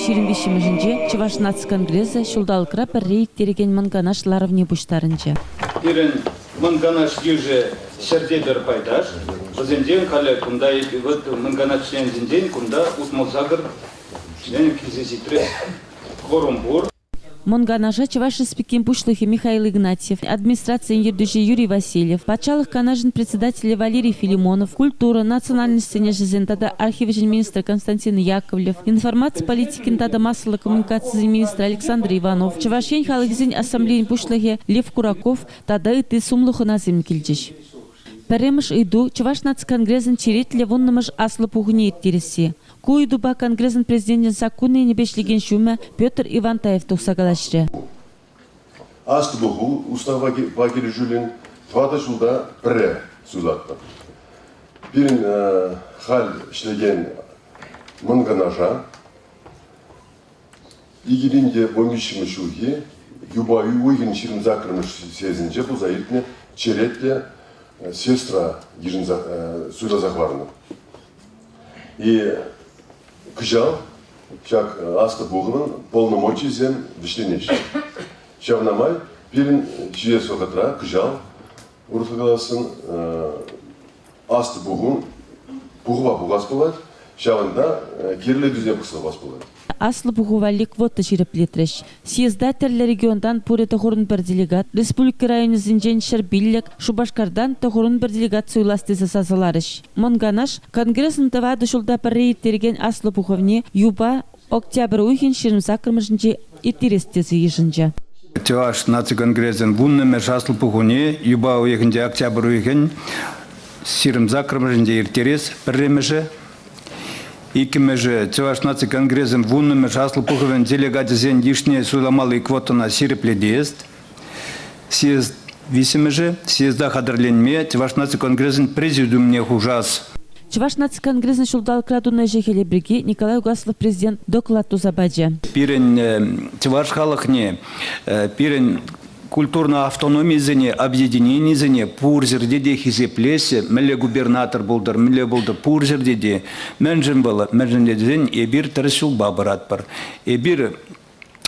23-мӗшӗнче Чӑваш наци конгресӗ ҫулталӑкра пӗрре ирттерекен Мӑн Канаш ларӑвне пуҫтарӑнчӗ. Пирӗн Мӑн Канаш йышӗ ҫӗрте пӗр пайташ. Вӗсенчен халӗ кунта Мӑн Канаш членӗсенчен кунта 68 член килсе ҫитрӗ. Кворум пур. Мӑн Канаша Чӑваш Республикин Пуҫлӑхӗ Михаил Игнатьев, администрацийӗн ертӳҫи Юрий Васильев, Патшалӑх Канашӗн председателӗ Валерий Филимонов, культура, национальноҫсен ӗҫӗсен тата архив ӗҫӗн министрӗ Константин Яковлев, информаци политикин тата массӑллӑ коммуникацисен министрӗ Александр Иванов, Чӑваш Ен халӑхӗсен ассамблейин пуҫлӑхӗ Лев Кураков тата ытти сумлӑ хӑнасем килчӗҫ. Пӗрремӗш ыйту, Чӑваш наци конгресӗн черетлӗ вуннӑмӗш аслӑ пухӑвне ирттересси. Ку ыйтупа Конгресӑн президенчӗн саккун енӗпе ӗҫлекен ҫумӗ Петр Ивантаев тухса калаҫрӗ. Аслӑ пуху уставпа килӗшӳллӗн тӑватӑ ҫулта пӗрре суйлатпӑр. Пирӗн халь ӗҫлекен Мӑн Канаша 2013 ҫулхи юпа уйӑхӗн 28-мӗш съездӗнче пулса иртнӗ черетлӗ съездра йышӑнса суйласа хӑварнӑ. И кӑҫал ҫак аслӑ пухӑвӑн полномочийӗсем вӗҫленеҫҫӗ. Ҫавна май пирӗн ҫитес вӑхӑтра кӑҫал, урӑхла каласан, аслӑ пуху пухӑва пухас пулать, ҫавӑнта кирлӗ ыйтусене пӑхса тухас пулать. Аслӑ пуху валли квота ҫирӗплетрӗҫ. Съезда тӗрлӗ регионтан пурӗ тӑхӑрӑн пӗр делегат, республика районӗсенчен 105, Шупашкартан тӑхӑрӑн пӗр делегат суйлас тесе сасӑларӗҫ. Мӑн Канаш Конгресӑн тӑватӑ ҫулта пӗрре ирттерекен аслӑ пухӑвне юпа октябрь уйӑхӗн 28-мӗшӗнче ирттерес тесе йышӑнчӗ. Чӑваш наци конгресӗн вуннӑмӗш аслӑ пухуне юпа уйӑхӗнче октябрь уйӑхӗн 28-мӗшӗнче ирттерес пӗрремӗшӗ. Иккӗмӗшӗ Чӑваш наци конгресӗн вуннӑмӗш аслӑ пухӑвӗн делегачӗсен йышне суйламалли квотӑна ҫирӗплетес. Съезд виҫҫӗмӗшӗ съезда хатӗрленме Чӑваш наци конгресӗн президиумне хушас. Чӑваш наци конгресӗн ҫулталӑкра тунӑ ӗҫӗ-хӗлӗ пирки Николай Угаслов президент доклад туса пачӗ. Пирӗн чӑваш халӑхне, пирӗн культурный автономисене, объединенисене пур ҫӗрте те хисеплеҫҫӗ. Мӗнле губернатор пултӑр, мӗнле пултӑр, пур ҫӗрте те. Мӗншӗн вӑл? Мӗншӗн тесен эпир тӗрӗс ҫулпа пыратпӑр. Эпир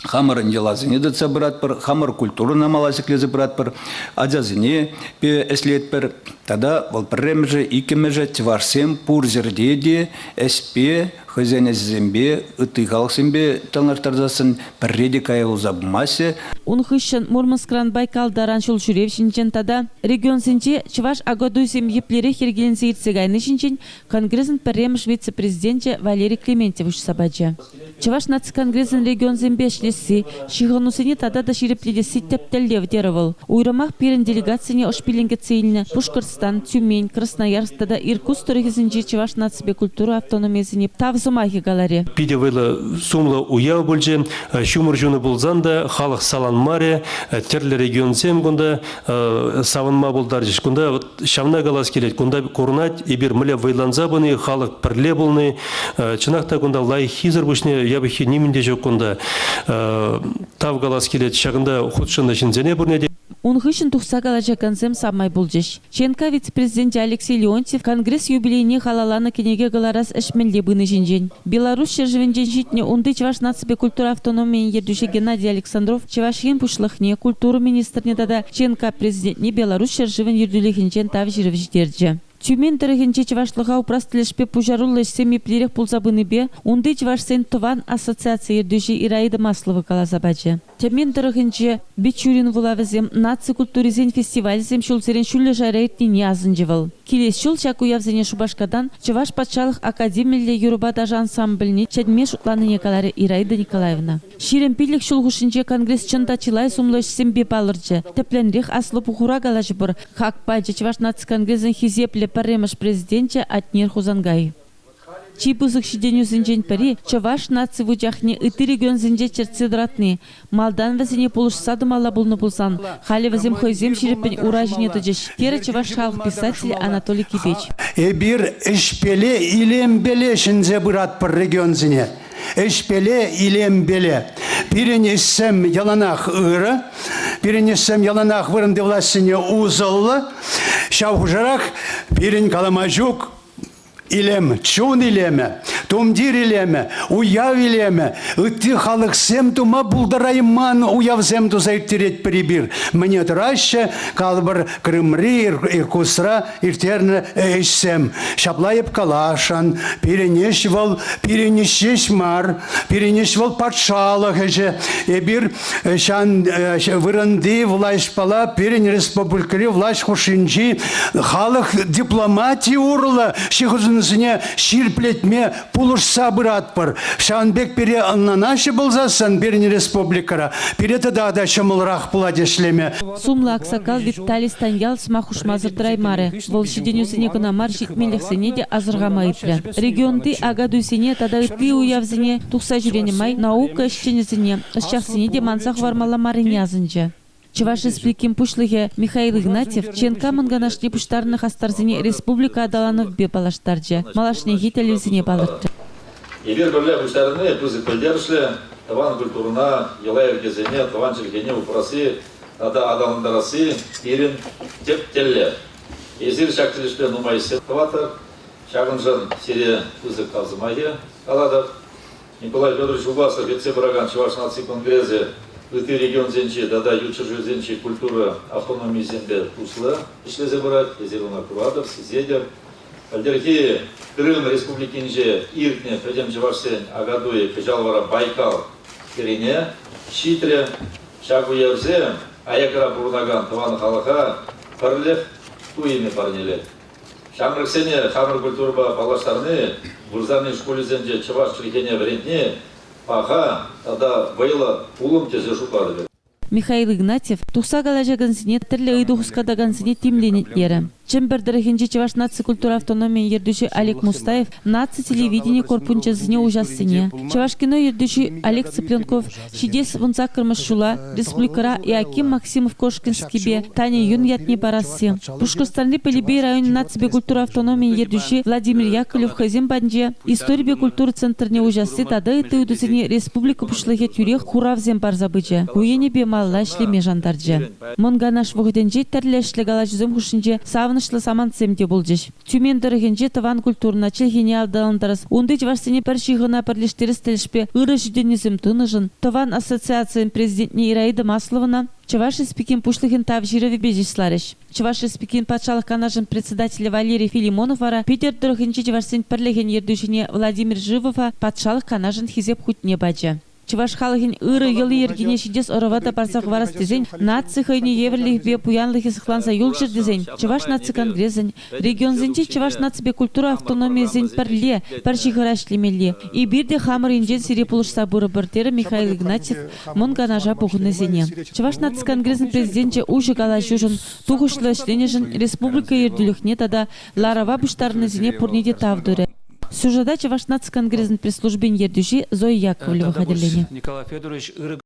хамӑрӑн йӑласене тытса пыратпӑр, хамӑр культурӑна мала ҫӗклесе пыратпӑр, ачасене ӗҫлетпӗр. Тата вӑл пӗрремӗшӗ, иккӗмӗшӗ чӑвашсем пур ҫӗрте те ӗҫпе хӑйсен ӗҫӗсемпе, ытти халӑхсемпе танлаштарсассӑн пӗрре те кая юлса пымаҫҫӗ. Ун хыҫҫӑн Мурманскран Байкал таран ҫул ҫӳрев ҫинчен тата регионсенче чӑваш Акатуйсем еплерех йӗркеленсе иртсе кайни ҫинчен Конгресӑн пӗрремӗш вице-президенчӗ Валерий Клементьев уҫса пачӗ. Чӑваш наци конгресӗн регионсемпе ӗҫлесси, ҫыхӑнусене тата та ҫирӗплетесси тӗп тӗллев, терӗ вӑл. Уйрӑмах пирӗн делегацине ӑшпиллӗн кӗтсе илнӗ Пушкӑртстан, Тюмень, Красноярск тата Иркутск тӑрӑхӗсенчи чӑваш наципе культура автономийӗсене тав сӑмахӗ каларӗ. Питӗ вӑйлӑ сумлӑ уяв пулчӗ. Ҫумӑр ҫунӑ пулсан та халӑх саланмарӗ. Тӗрлӗ регионсем кунта савӑнма пултарчӗҫ. Кунта вот ҫавна калас килет. Кунта курӑнать, эпир мӗнле вӑйланса пыни, халӑх пӗрле пулни. Чӑнах та кунта лайӑххисӗр пуҫне япӑххи нимӗн те ҫук кунта. Тав калас килет ҫакӑнта хутшӑннӑ ҫынсене пурне те. Ун хыҫҫӑн тухса калаҫакансем самай пулчӗҫ. ЧНК вице-президенчӗ Алексей Леонтьев Конгресс юбилейне халалланӑ кӗнеке кӑларас ӗҫ мӗнле пыни ҫинчен, Беларуҫ ҫӗршывӗнчен ҫитнӗ унти чӑваш наципе культура автономийӗн ертӳҫи Геннадий Александров Чӑваш Ен Пуҫлӑхне, культура министрне тата ЧНК президентне Беларуҫ ҫӗршывӗн ертӳлӗхӗнчен тав ҫырӑвӗ ҫитерчӗ. Тюмень тӑрӑхӗнчи чӑвашлӑха упрас тӗлӗшпе пуҫаруллӑ ӗҫсем еплерех пулса пынипе унти чӑвашсен Тӑван ассоциаци ертӳҫи Ираида Маслова каласа пачӗ. Тӗмен тӑрӑхӗнче Бичурин вулавӗсем, наци культурисен фестивалӗсем ҫулсерен ҫӳллӗ шайра иртнине асӑнчӗ вӑл. Килес ҫул ҫак уявсене Шупашкартан Чӑваш патшалӑх академиллӗ юрӑпа ташӑ ансамбльне чӗнме шутланине каларӗ Ираида Николаевна. 25 ҫул хушшинче конгресс чӑн та чылай сумлӑ ӗҫсемпе палӑрчӗ. Тӗплӗнрех аслӑ пухура калаҫӑпӑр, хак пачӗ Чӑваш наци конгресӗн хисеплӗ пӗрремӗш президенчӗ Атнер Хусанкай. Чи пысӑк ҫитӗнӳсенчен пӗри, чӑваш наци вучахне ытти регионсенче чӗртсе тӑратни. Малтан вӗсене пулӑшса тӑмалла пулнӑ пулсан, халӗ вӗсем хӑйсем ҫирӗппӗн ура ҫине тӑчӗҫ, терӗ чӑваш халӑх писателӗ Анатолий Кипеч. Эпир ӗҫпеле, илемпеле ҫӗнсе пыратпӑр регионсене. Ӗҫпеле, илемпеле. Пирӗн ӗҫсем яланах ырӑ, пирӗн ӗҫсем яланах вырӑнти влаҫсене усӑллӑ. Ҫав хушӑрах пирӗн калама ҫук. Илем, чун илемӗ, тумтир илемӗ, уяв илемӗ, ытти халӑхсем тума пултарайман уявсем туса ирттеретпӗр эпир. Мӗне тӑраҫҫӗ, калӑпӑр, Крымри Иркутскра ирттернӗ ӗҫсем. Ҫапла эп каласшӑн, пирӗн ӗҫ вӑл пирӗн ӗҫ ҫеҫ мар, пирӗн ӗҫ вӑл патшалӑх ӗҫӗ. Эпир ҫан вырӑнти влаҫпала пирӗн республикӑри влаҫ хушшинчи халӑх дипломати урлӑ ҫыхӑнусене ҫирӗплетме пулӑшса пыратпӑр. Ҫавӑн пек пире ӑнланаҫҫӗ пулсассӑн пирӗн республикӑра пире тата та ҫӑмӑлрах пулать ӗҫлеме. Сумлӑ аксакал Виталий Станьял сӑмах хушмасӑр тӑраймарӗ. Вӑл ҫитӗнӳсене кӑна мар, ҫитменлӗхсене те асӑрхама ыйтрӗ. Регионти Акатуйсене тата ытти уявсене тухса ҫӳренӗ май наука ӗҫченӗсене, ӑсчахсене те манса хӑвармалла маррине асӑнчӗ. Чӑваш Республикин Пуҫлӑхӗ Михаил Игнатьев ЧНК Мӑн Канашне пуҫтарнӑ хастарсене республика аталанӑвӗпе паллаштарчӗ, малашнехи тӗллевсене палӑртрӗ. Эпир пӗрле пуҫтарӑнни пысӑк пӗлтерӗшлӗ, тӑван культурӑна, йӑла-йӗркесене, тӑван чӗлхене упрасси тата аталантарасси пирӗн тӗп тӗллев. Эсир ҫак тӗлӗшпе нумай ӗҫсем тӑватӑр. Ҫакӑншӑн сире пысӑк тав сӑмахӗ калатӑп. Николай Федорович Угаслов ертсе пыракан Чӑваш наци конгресӗ ытти регионсенчи тата ют ҫӗршывсенчи культура автономийӗсемпе туслӑ ӗҫлесе пырать. Эсир ӑна куратӑр, сисетӗр. Пӗлтӗрхи Крым Республикинче иртнӗ Пӗтӗм чӑвашсен Акатуйӗ кӑҫал вара Байкал хӗррине ҫитрӗ. Ҫак уявсем аякра пурӑнакан тӑван халӑха пӗрлӗх туйӑмӗ парнелет. Ҫамрӑксене хамӑр культурӑпа паллаштарни, вырсарни шкулӗсенче чӑваш чӗлхине вӗрентни паха тата вӑйлӑ пулӑм тесе шутлатӑп. Михаил Игнатьев тухса калаҫакансене тӗрлӗ ыйту хускатакансене тимлӗн итлерӗ. Чӗмпӗр тӑрӑхӗнчи Чӑваш наци культура автономийӗн ертӳҫи Олег Мустаев наци телевидени корпунчӗсене уҫассине, Чӑвашкино ертӳҫи Олег Цыпленков ҫитес вунсаккӑрмӗш ҫула республикӑра Иоаким Максимов-Кошкинскипе Таня Юн ятне парасси, Пушкӑртстанри Пелепей районӗн наципе культура автономийӗн ертӳҫи Владимир Яковлев хӑйсем патӗнче историпе культура центрне уҫасси тата ытти ыйтусене республика Пуҫлӑхӗ тӳрех хуравсем парса пычӗ, ку енӗпе малалла ӗҫлеме шантарчӗ. Мӑн Канаш вӑхӑтӗнче тӗрлӗ ӗҫлӗ калаҫусем хушшинче савӑнӑҫлӑ самантсем те пулчӗҫ. Тюмень тӑрӑхӗнче тӑван культурӑна, чӗлхене аталантарас, унти чӑвашсене пӗр ҫыхӑна пӗрлештерес тӗлӗшпе ырӑ ҫитӗнӳсем тунӑшӑн тӑван ассоциацийӗн президентне Ираида Масловӑна Чӑваш Республикин Пуҫлӑхӗн Тав ҫырӑвӗпе чысларӗҫ. Чӑваш Республикин Патшалӑх Канашӗн председателӗ Валерий Филимонов вара Питӗр тӑрӑхӗнчи чӑвашсен пӗрлӗхӗн ертӳҫине Владимир Живова Патшалӑх Канашӗн Хисеп хутне пачӗ. Чӑваш халӑхӗн ырӑ йӑли-йӗркине ҫитес ӑрӑва та парса хӑварас тесен наци хӑйне евӗрлӗхӗпе пуянлӑхӗ сыхланса юлчӑр тесен Чӑваш наци конгресӗн, регионсенчи чӑваш наципе культура автономийӗсен пӗрле, пӗр ҫыхӑра ӗҫлемелли. Эпир те хамӑр енчен сире пулӑшса пырӑпӑр, терӗ Михаил Игнатьев Мӑн Канаша пухӑннисене. Чӑваш наци конгресӗн президенчӗ уҫӑ калаҫушӑн, тухӑҫлӑ ӗҫленӗшӗн республика ертӳлӗхне тата ларӑва пуҫтарӑннисене пурне те тав турӗ. Сюжета Чӑваш наци конгресӗн пресс-службин ертӳҫи Зоя Яковлева хатӗрленӗ. Николай Федорович ырӑ